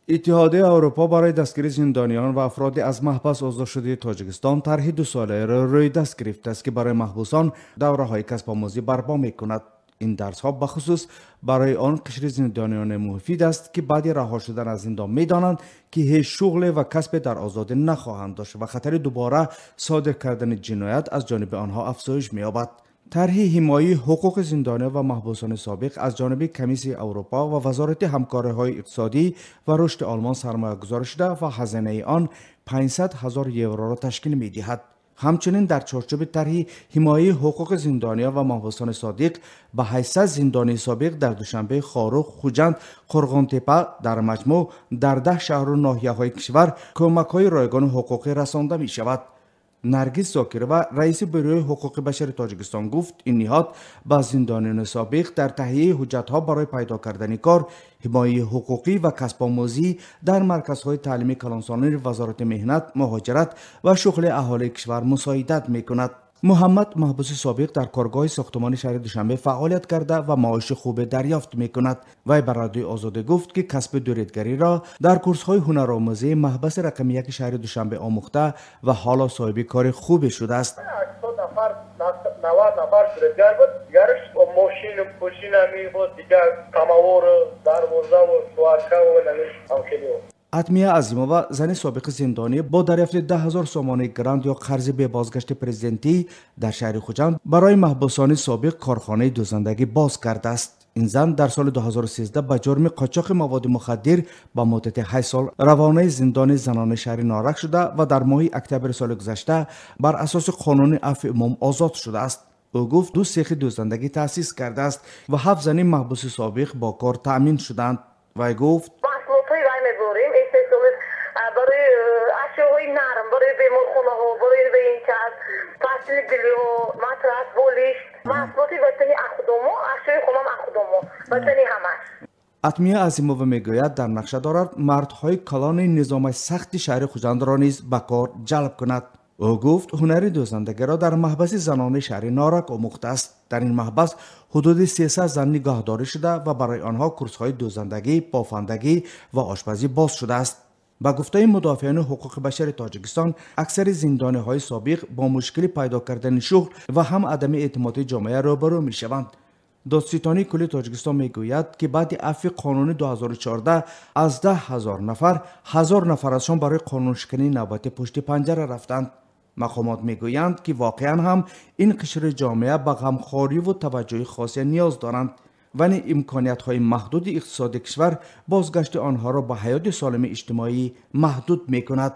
Иттиҳодияи Аврупо барои дастгирии зиндониён ва афроди аз маҳбас озод шудаи Тоҷикистон тарҳи дусолаеро рӯи даст гирифтааст, ки барои маҳбусон давраҳои касбомӯзӣ барпо мекунад. Ин дарсҳо бахусус барои он қишри зиндониёне муфид аст, ки баъди раҳо шудан аз зиндон медонанд, ки ҳеҷ шуғле ва касбе дар озодӣ нахоҳанд дошт ва хатари дубора содир кардани ҷиноят аз ҷониби онҳо афзоиш меёбад. Тарҳи ҳимояи ҳуқуқи зиндониён ва маҳбусони собиқ аз ҷониби Комиссияи Аврупо ва Вазорати ҳамкориҳои иқтисодӣ ва рушди Олмон сармоягузорӣ шуда ва ҳазинаи он 500 ҳазор евроро ташкил медиҳад. Ҳамчунин дар чорчӯби тарҳи ҳимояи ҳуқуқи зиндониён ва маҳбусони содиқ ба 800 зиндонии собиқ дар Душанбе, Хоруғ, Хуҷанд, Қурғонтепа, дар маҷмӯъ дар 10 шаҳру ноҳияҳои кишвар кӯмакҳои ройгони ҳуқуқӣ расонда мешавад. Наргиз Зокирова, раиси Бюрои ҳуқуқи башари Тоҷикистон, гуфт, ин ниҳод ба зиндониёни собиқ дар таҳияи ҳуҷҷатҳо барои пайдо кардани кор, ҳимояи ҳуқуқӣ ва касбомӯзӣ дар марказҳои таълими калонсолони Вазорати меҳнат, муҳоҷират ва шуғли аҳолии кишвар мусоидат мекунад. Муҳаммад, маҳбуси собиқ, дар коргоҳи сохтумони шаҳри Душанбе фаъолият карда ва маоши хубе дарёфт мекунад. Вай ба Радиои Озодӣ гуфт, ки касби дуредгариро дар курсҳои ҳунаромӯзии маҳбаси рақами 1 шаҳри Душанбе омӯхта ва ҳоло соҳиби кори хубе шудааст. 80 нафар, 90 нафар дуредгар буд, дигараш мошину пошинами буд, дигар самовару дарвозаву сваркаву ҳамхелио. Атмия Азимова, зани собиқи зиндонӣ, бо дарёфти 10 000 сомонии грант ё қарзи бебозгашти президентӣ дар шаҳри Хуҷанд барои маҳбусони собиқ корхонаи дӯзандагӣ боз кардааст. Ин зан дар соли 2013 ба ҷурми қочоқи маводи мухаддир ба муддати 8 сол равонаи зиндони занони шаҳри Норак шуда ва дар моҳи октябри соли гузашта бар асоси қонуни афви умум озод шудааст. Ӯ гуфт, ду сехи дӯзандагӣ таъсис кардааст ва ҳафт зани маҳбуси собиқ бо кор таъмин шуданд. Вай гуфт: Маҳсулотҳои вай мебурем истеҳсоли барои ашёҳои нарм, барои беморхонаҳо, барои ВНЧС, постельное бельё, матрас, болишт, маҳсулоти ватани ахудомо, ашёи хонам ахудомо, ватани ҳамаш. Атмия Азимова мегӯяд, дар нақша дорад мардҳои калони низоми сахти шаҳри Хуҷандро низ ба кор ҷалб кунад. Ӯ гуфт, ҳунари дӯзандагиро дар маҳбаси занони шаҳри Норак омӯхтааст. Дар ин маҳбас ҳудуди 300 зан нигаҳдорӣ шуда ва барои онҳо курсҳои дӯзандагӣ, бофандагӣ ва ошпазӣ боз шудааст. Ба гуфтаи мудофиани ҳуқуқи башари Тоҷикистон, аксари зиндониҳои собиқ бо мушкили пайдо кардани шуғл ва ҳам адами эътимоди ҷомеа рӯбарӯ мешаванд. Додситонии кулли Тоҷикистон мегӯяд, ки баъди афви қонуни 2014 аз 10 000 нафар 1000 нафарашон барои қонуншикании навбатӣ пушти панҷара рафтанд. Мақомот мегӯянд, ки воқеан ҳам ин қишри ҷомеа ба ғамхориву таваҷҷӯҳи хосе ниёз доранд, вале имкониятҳои маҳдуди иқтисоди кишвар бозгашти онҳоро ба ҳаёти солими иҷтимоӣ маҳдуд мекунад.